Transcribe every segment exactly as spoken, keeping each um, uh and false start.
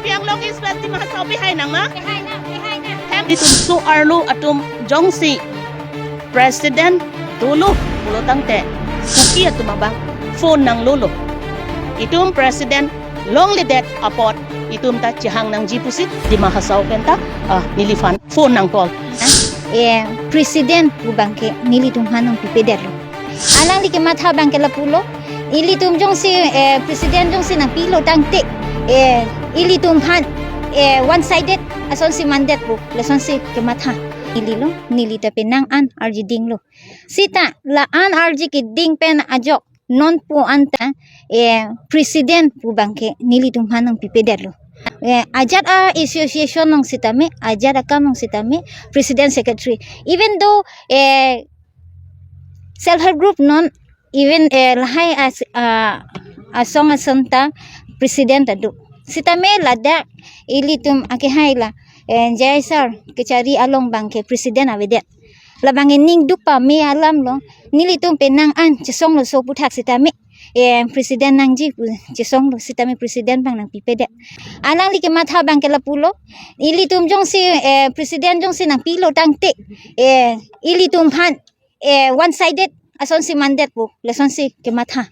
Karbi Anglong East West Dima Hasao pehai nang ma? Pehai nang, pehai nang. Hem itum so-arlo atum jongsi president dolo pulo tangte Kuki atum abang phone nang lolo. Itum president longledet apot itum ta chehang nangji pusi Dima Hasao pen ta, ah, neliphan phone nang call. Eh, president pu abangke nelitum aphan nangpipedetlo. Alangli kematha abangke lapulo. Ilitum jongsi, eh, president jongsi nangpilo tangte, eh, ilitum aphan, eh, one sided asonsi mandetpo, lasonsi kematha. Nelilo, neli ta penang an arji dinglo. Seta la an arji keding pen ajok non pu anta, eh, president pu abangke nelitum aphan nangpipedetlo. Eh, ajat a-association along sitame, ajat akam along sitame, president secretary. Even though, eh, self help group non, even, eh, lahai as-, ah, asong ason ta president ta do. Sitame ladak ilitum akehai la, eh, J I sir kachari along abangke president avedet. Labang ening duk pame alamlo, nelitum penang an chesonglo so aputhak sitame, eh, president nangji pu chesonglo sitame president abang nangpipedet. Alangli kematha abangke lapulo, ilitum jongsi, eh, president jongsi nangpilo tangte, eh, ilitum aphan, eh, one sided asonsi mandetpo, lasonsi kematha.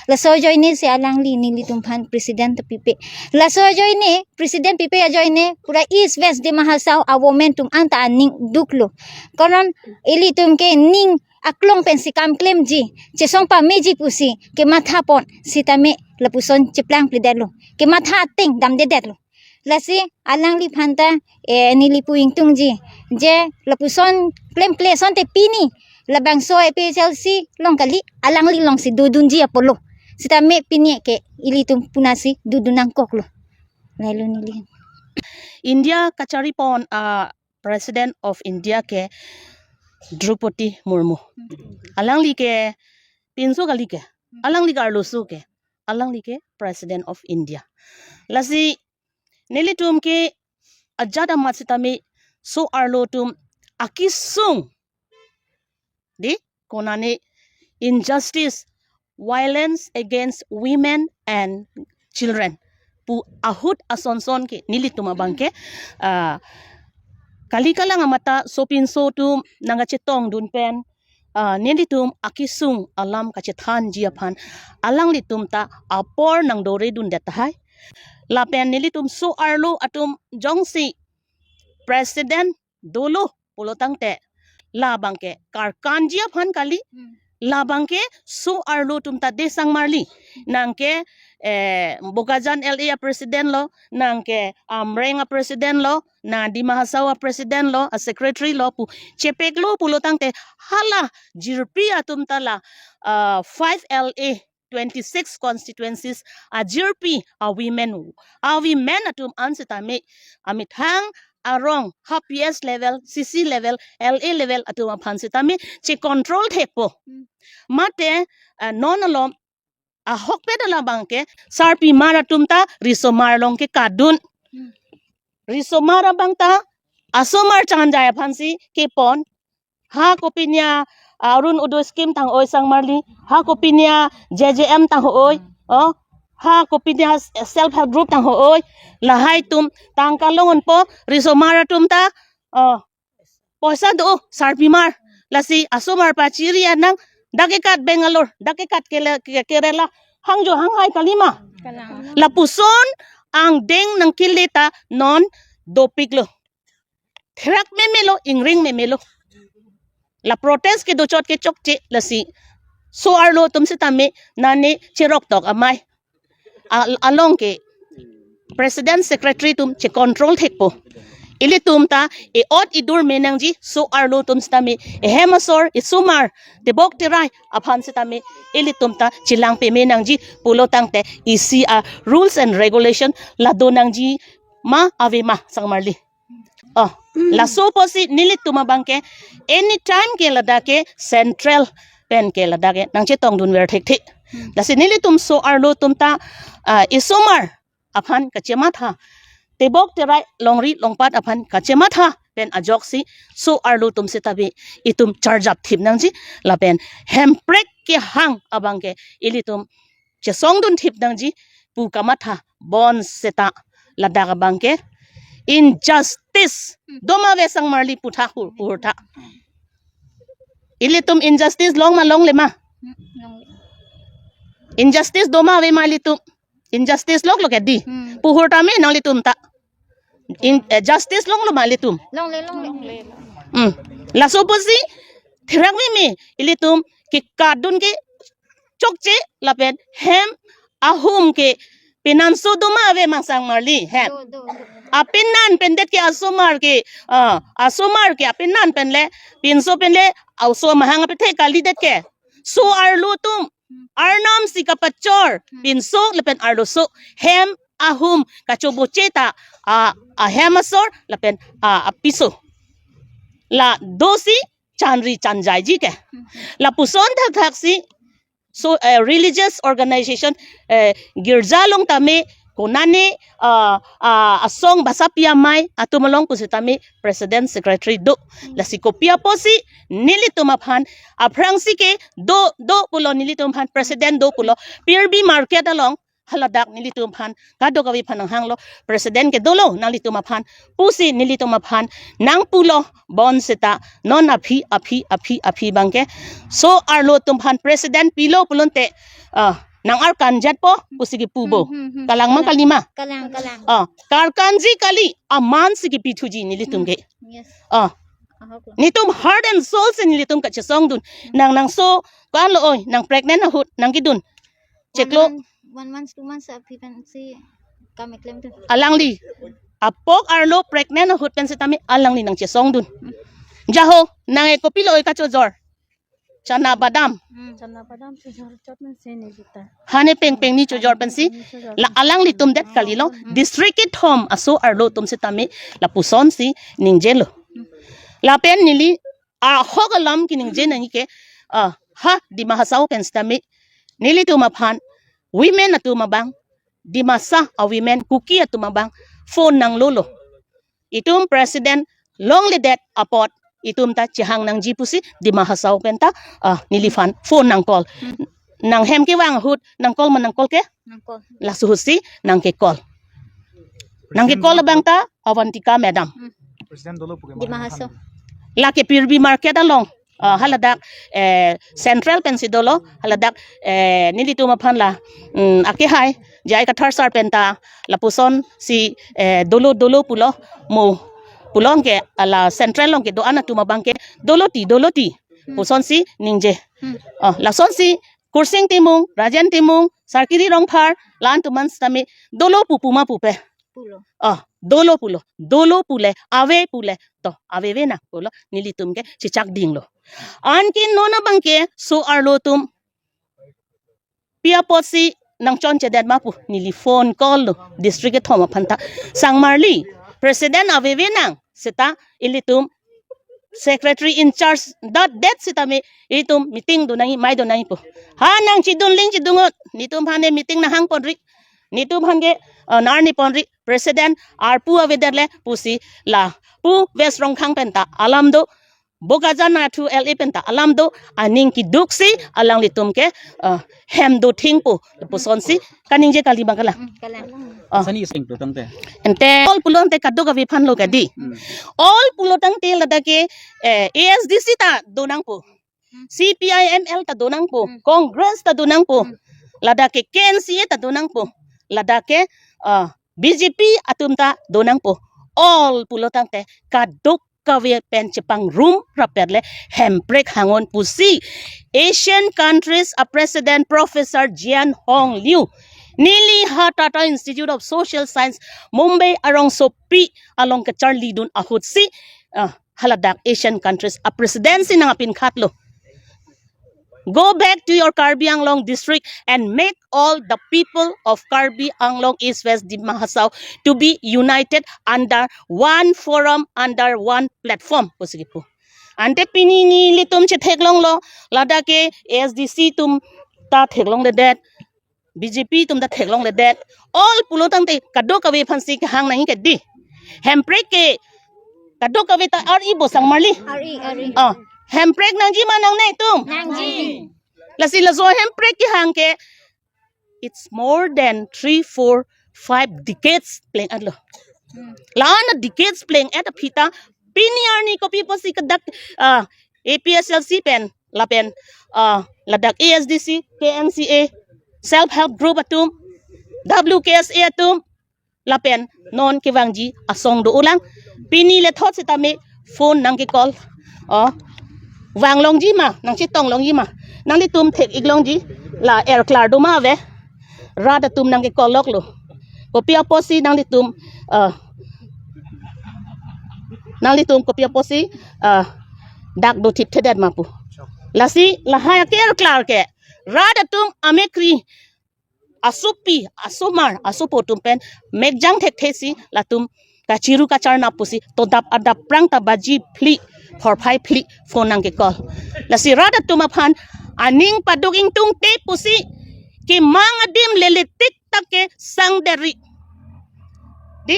Laso ajoine si alangli nelitum aphan president ta pipe. Laso ajoine, president pipe ajoine, pura East West Dima Hasao a-women atum anta aning duklo. Karon ilitum ke ning aklong pensi kam klemji, chesong pameji pusi kematha pon sitame lapuson cheplangpledetlo. Kematha ateng damdedetlo. Lasi alangliphan ta, eh, neli pu ingtungji. Je lapuson klemkle asonte pini labangso A P H L C along kali, alangli alongsi dodunji apotlo. Sitame pini ke ilitum punasi dodun nangkoklo. Lailo neli. India kachari pon, ah, President of India ke Draupadi Murmu. Alangli ke pinso kali ke. Alangli ke arloso ke. Alangli ke President of India. Lasi nelitum ke ajat amat sitame so-arlo atum akesung, di, konane injustice, violence against women and children pu ahut asonson ke nelitum abangke, ah, kali kalang amat ta sopinso atum nangkachetongdun pen, ah, nelitum akesung alam kachethanji aphan alanglitum ta apor nangdoredundet tahai. Lapen nelitum so-arlo atum jongsi president dolo pulo tangte, labangke karkanji aphan kali. Hmm. Labangke so-arlo atum ta de sangmarli. Nangke, eh, Bokajan L A a-president lo, nangke Amreng a-president lo, na Dima Hasao a-president lo, a-secretary lo pu chepeklo pulo tangte, hala jirpi atum ta la, ah, five L A twenty-six constituencies ajirpi a-women, a-women atum an sitame amethang arong ha P S level, C C level, L A level atum aphan sitame che-control thekpo. Hmm. Mate, ah, non alom ahokpet alabangke sarpimar atum ta risomar along kekadun. Hmm. Risomar abang ta asomar changjai aphansi kepon. Ha kopinia, ah, Orunodoi scheme tang-oi sangmarli. Ha kopinia J J M tang-oi. Oh, ha kopinia self help group tang-oi. Lahai atum tangka longonpo, risomar atum ta, oh, poisa do, sarpimar. Lasi asomar pachiri anang, dak ekat Bangalore, dak ekat kele-, ke-, Kerala, hangjo hanghai kalima. Kalang. Lapuson angdeng nangkele ta non dopiklo. Therak memelo, ingring memelo. La protest kedochot ke chokche, lasi so-arlo atum sitame nane cheroktok amei. Al-, along ke president secretary atum che-control thekpo. Ilitum ta e-ot idur menangji, so-arlo atum sitame ehem asor, esomar, tebok terai aphan sitame ilitum ta chelang pemenangji pulo tangte isi a-rules and regulation la donangji ma ave ma sangmarli. Oh, laso apotsi nelitum abangke anytime ke ladak ke central pen ke ladak ke nangchetongdunver thekthe. Lasi nelitum so-arlo atum ta, ah, esomar aphan kachematha, tebok terai longri longpat aphan kachematha pen ajoksi so-arlo atum sitame itum charjap thip nangji lapen hemprek kehang abangke ilitum chesongdun thip nangji pu kamatha bonseta Ladak abang ke injustice doma ave sangmarli putha hu-, hurtha. Ilitum injustice long ma longle ma? Longle. Injustice doma ave ma ilitum? Injustice lok lok edi. Hmm. Puhur tame nanglitum ta. In, eh, justice longlo ma ilitum? Longle, longle. Hmm. Laso pusi therak meme ilitum ke kadun ke chokche lapen hem ahum ke penanso doma ave ma sangmarli hem. Do, do, do. Apenan pendet ke asomar ke, ah, asomar ke apenan penle, pinso penle, aso mahang apethe kalidet ke. So arlo atum, arnam si kapachor, pinso lapen arloso, hem ahum kachoboche ta, a, ahem asor lapen, a, apiso. La dosi chanri chanjaiji ke. Lapuson thakthak si, so, eh, religious organization, eh, girja along tame, konane, ah, ah, asong basapi amei atum along pusitame president secretary do. Lasi kopi apotsi nelitum aphan aphrangsi ke do, do pulo nelitum aphan president do pulo. Pirbi market along haladak nelitum aphan kadokave aphan nanghanglo, president ke dolo nanglitum aphan pusi nelitum aphan nangpulo, bonseta non aphi aphi aphi aphi abang ke so arlo atum aphan president pilo pulote, ah, nang-arkanjatpo pusi kipu bo. Hmm, hmm, hmm. Kalang ma, kalang, kali ma? Kalang, kalang. Ah, karkanji kali, aman si kipithuji nelitum ke. Yes. Ah. Ahok lo. Netum heart and soul si nelitum kachesongdun. Nangnangso, ko-an lo oi, nang pregnant ahut nangkedun. Cheklo. One month, one month, two months aphi pensi kam keklem dun. Alangli apok arlo pregnant ahut pen sitame alangli nangchesongdun. Jaho, nang e kopilo oi kachojor? Chana badam. Hmm. Chana badam chojor chot men se ne jita. Hane pengpeng ni chojor pensi. Ni chojor la pensi. Alanglitum det kalilo. Hmm. District kethom aso arlo atum sitame lapusonsi ningjelo. Lapen neli ahok alam keningje nangji ke, ah, ha Dima Hasao pen sitame nelitum aphan women atum abang, Dimasa a women Kuki atum abang phone nanglolo. Itum president longledet apot itum ta chehang nangji pusi Dima Hasao pen ta, ah, neliphan phone nang call. Hmm. Nang hem kevang ahut nang call ma, nang call ke? Nang call. Laso ahutsi nang ke call. Nang ke call abang ta Avantika madam. Hmm. President dolo puke Dima Hasao. Lake Pirbi market along. Ah, haladak, eh, central pensi dolo, haladak, eh, nelitum aphan la, mm, akehai, J I Kathar sir pen ta, lapusonsi, eh, dolo, dolo pulo, mo, pulo ke, ala central along kedo-an atum abang ke, dolo ti, dolo ti, Hmm. pusonsi ningje. Hmm. Oh, lasonsi, Kursing Timung, Rajen Timung, Sarkiri Rongphar, la-an atum an sitame, dolo pu pu ma pupe. Pulo. Ah, dolo pulo, dolo pule, ave pule, to, aveve nang pulo, nelitum ke chechak dinglo. Anke non abang ke, so arlo atum, pi apotsi nangchonchedet ma pu, neli phone call lo, district kethom aphan ta. Sangmarli, president aveve nang, seta ilitum secretary in charge dat det sitame itum meeting do nangji, mei do nangji pu. Ha nang chidun ling chidungot, netum aphan ne meeting nanghang ponri. Netum aphan ke, uh, nang-arni ponri. President arpu avedet le pusi la pu West Rongkhang pen ta alam do. Bokajan athu L A pen ta alam do. Aning kedoksi alanglitum ke, uh, hem do thengpo. Lapusonsi kaningje kali abang kalang. Hmm, kalang. Ah. Sani sing tu tangte. Ante all pulote kadokave aphan lo kadi. Hmm. All pulo tangte ladak ke, eh, A S D C ta do nangpo. Hmm. C P I M L ta do nangpo. Hmm. Congress ta do nangpo. Hmm. Ladak ke K N C A ta do nangpo. Ladak ke, ah, B J P atum ta do nangpo. All pulo tangte kadokave pen chepangrum rapet le hemprek hang-un pusi Asian countries a president Professor Jian Hong Liu neli ha Tata Institute of Social Science Mumbai arongsopi along kacharlidun ahutsi, ah, haladak Asian countries a president si nang apinkhat lo. Go back to your Karbi Anglong district and make all the people of Karbi Anglong East West Dima Hasao to be united under one forum, under one platform, pusi kipu. Ante pini nelitum chetheklonglo, ladak ke A S D C atum ta theklongledet, B J P atum ta theklongledet. All pulo tangte kadokave aphansi kehang nangji kadi. Hemprek ke kadokave ta R E bo sangmarli. R E, R E. Ah, hemprek nangji ma nangne itum? Nangji. Lasi laso hemprek kehang ke, it's more than three, four five decades pleng-etlo. Hmm. La-an a decades pleng-et aphi ta pini arni kopi apotsi kadak, ah, A P H L C pen lapen, ah, ladak A S D C, K N C A, self help group atum, W K S A atum, lapen non kevangji asong do-olang. Pini lethot sitame phone nangke-call. Oh. Vang longji ma, nangchetong longji ma. Nanglitum thek-ik longji. La er klar do ma ave. Rat atum nangke-call loklo. Kopi apotsi nanglitum, ah, nanglitum kopi apotsi, ah, dak do thipthedet ma pu. Lasi lahai ake er klar ke. Rat atum amekri asopi, asomar, asopo atum pen mekjang thekthesi latum kachiru kacharnap pusi todap adap prang ta baji phli, phorphai phli phone nangke-call. Lasi rat atum aphan aning paduk ingtungte pusi kemang adim lele tik tak ke sangdetri. Di,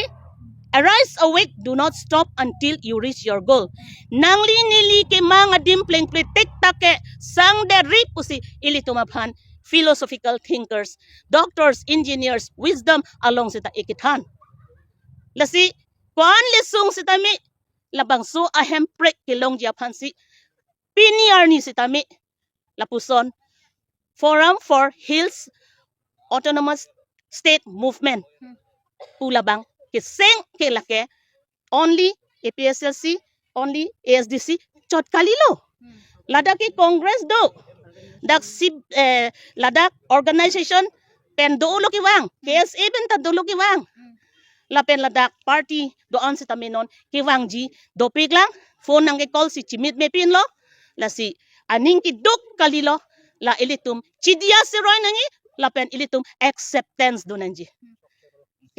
arise, awake, do not stop until you reach your goal. Nangli neli kemang adim plengple tik tak ke sangdetri pusi ilitum aphan philosophical thinkers, doctors, engineers, wisdom along seta ikethan. Lasi ko-an lesung sitame labangso ahemprek kelongji aphansi pini arni sitame lapuson Forum for Hills Autonomous State Movement pu labang keseng ke lake only A P H L C, only A S D C chot kalilo. Hmm. Ladak ke Congress do, dak si, eh, ladak organization pen dolo kevang, K S A pen ta dolo kevang. Hmm. Lapen ladak party do-an sitame non kevangji dopiklang, phone nangke-call si chimit mepinlo. Lasi aning keduk kalilo, la ilitum chidia siroi nangji, lapen ilitum acceptance do nangji.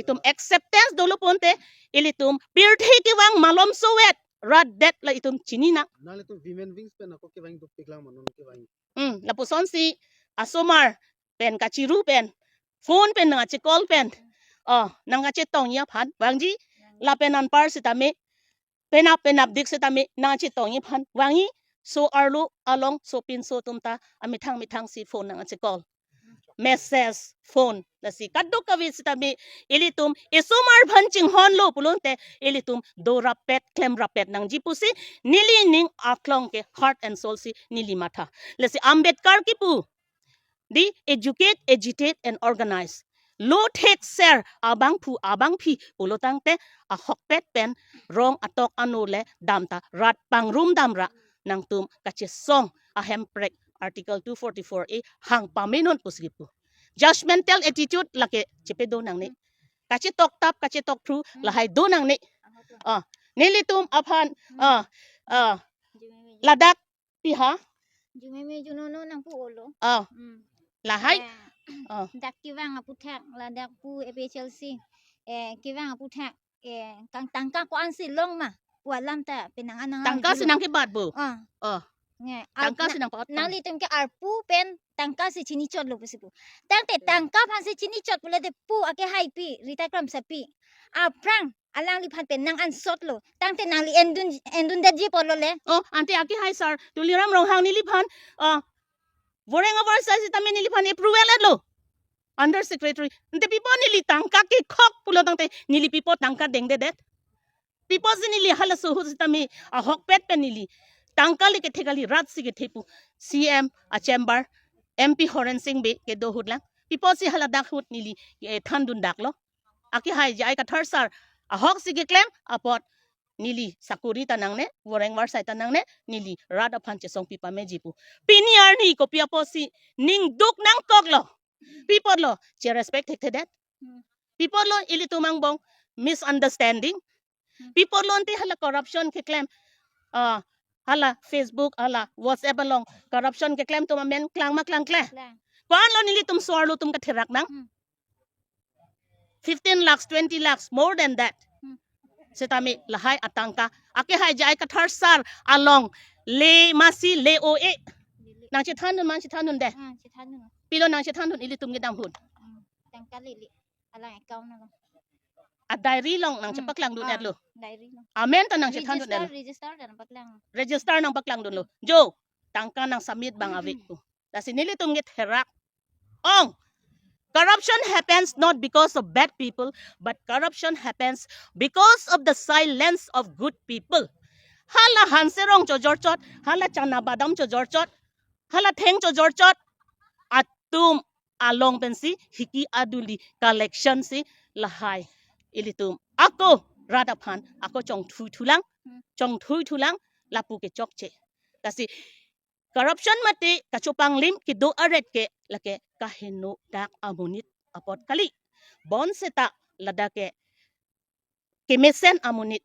Itum acceptance dolo ponte, ilitum pirthe kevang malom sovet, rat det la itum chinina. Nanglitum women wings pen ako kevang dopiklang ma non kevang. Hmm, lapusonsi asomar pen kachiru pen, phone pen nangkache-call pen, oh, nangkachetongji aphan vangji, lapen anpar sitame penap penap dik sitame nangkachetongji aphan vangji. So arlo along sopinso atum ta amethang methangsi phone nangkache-call, message, phone. Lasi kadokave sitame ilitum isomar aphan chinghonlo pulote ilitum dorapet klemrapet nangji pusi neli ning aklong ke heart and soul si neli matha. Lasi Ambedkar kipu, di educate, agitate and organize. Lo thekser abangphu abangphi pulo tangte ahokpet pen rong atok ano le damta rat pangrum damra nangtum kachesong ahemprek Article two forty-four A hang pamenon pusi kipu. Judgmental attitude lake chepedo nangne. Kachetoktap, kachetokthu lahai do nangne. Ah, nelitum aphan, ah, ah, ladak piha. Jumeme junono nangpu-olo. Ah. Hmm. Lahai. Eh, ah. Dak kevang aputhak, ladak pu A P H L C. Eh, kevang aputhak. Eh, kang tangka ko-ansi long ma. Pu alam ta penang anang. Tangka si nangkebat bo. Ah. Ah. Nge, tangka si nangpa-ot. Nanglitum ke arpu pen tangka si chinichotlo pusi pu. Tangte tangka aphansi chinichot pulote pu akehaipi, Rita Kramsapi. Aphrang alangliphan pen nang-ansotlo. Tangte nangli endun, endundetji pulo le. Oh, ante akehai sir Tuliram Ronghang neliphan, oh, voreng avarsai sitame neliphan approval etlo. Under secretary. Ante pipo neli tangka kekhok pulo tangte neli pipo tangka dengdedet. Pipo si neli halaso ahut sitame ahokpet pen neli tangka le kethe kali, rat si kethe pu C M a chamber, M P Horen Sing Bey kedo ahut lang. Pipo si haladak ahut neli, eh, thandun daklo. Akehai J I Kathar sir ahok si keklem apot neli sakori ta nangne, voreng varsai ta nangne, neli rat aphan chesongpi pameji pu. Pini arni kopi apotsi ning duk nangkoklo. Pi apotlo, che-respect thekthedet. Hmm. Pi apotlo ilitum angbong misunderstanding. Hmm. Pi apotlo ante hala corruption keklem, ah, hala Facebook, hala WhatsApp along corruption keklem atum amen klang ma klangkle? Klang. Ko-anlo nelitum so-arlo atum katherak nang? Hmm. Fifteen lakhs, twenty lakhs, more than that. Hmm. Sitame lahai atangka akehai J I Kathar sir along le masi le o e. Nang chethandun ma, chethandunde? Ah, chethandun. Pilo nang chethandun ilitum kedam ahut? Hmm, tangka lili. Alang account na. A diary along nang, hmm, chepaklangdun, ah, etlo. Diary along. Amen ta nang chethandun, register, etlo. Register nang paklang. Register nang paklangdunlo. Jo, tangka nang submit abang ave. Hmm. Lasi nelitum ketherak. Ong. Corruption happens not because of bad people, but corruption happens because of the silence of good people. Hala hanserong chojorchot, hala chana badam chojorchot, hala theng chojorchot atum along pensi hiki aduli collection si lahai ilitum ako rat aphan ako chongthui thulang, chongthui thulang lapu ke chokche. Lasi corruption mate kachopanglim kedo aret ke lake kaheno dak amonit apot kali. Bonseta ladak ke kemesen amonit,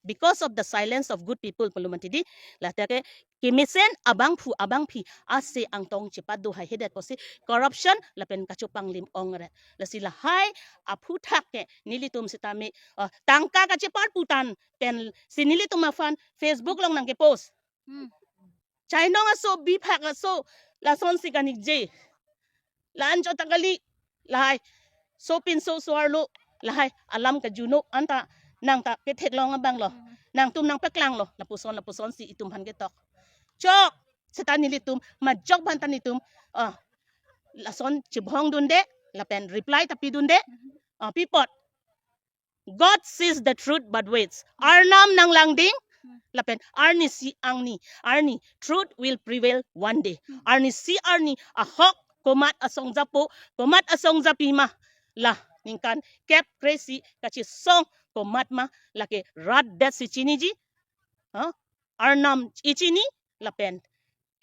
because of the silence of good people pulo mati di, ladak ke kemesen abangphu abangphi ase angtong chepado haihedet pusi corruption lapen kachopanglim ong aret. Lasi lahai aphuthak ke nelitum sitame, ah, tangka kacheparpu tan pensi nelitum aphan Facebook along nangkepost. Hmm. Chainong aso, biphak aso, lasonsi kaningje. La-an chot ta kali, lahai sopinso so-arlo, lahai alam kajuno anta nang ta ketheklong abanglo, nangtum nangpaklanglo, lapuson lapusonsi itum aphan ketok. Chok, seta nelitum majok aphan ta nelitum, ah, lason chibhong dunde lapen reply ta pidunde. Ah, pi apot? God says the truth but waits. Arnam nanglangding, lapen arnisi angni, arni, truth will prevail one day. Arnisi arni ahok komat asong japo, komat asong japi ma, la ningkan kep kre-isi kachesong komat ma, lake rat detsi chiniji. Ha? Arnam echini lapen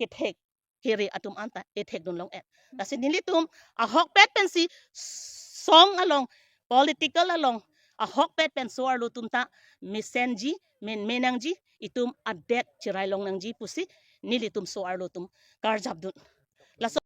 kethek kere atum anta ethekdun long-et. Lasi nelitum ahokpet pensi song along, political along ahokpet pen so-arlo atum ta mesenji, men menangji, itum adet cherai longnangji pusi nelitum so-arlo atum karjapdun. Laso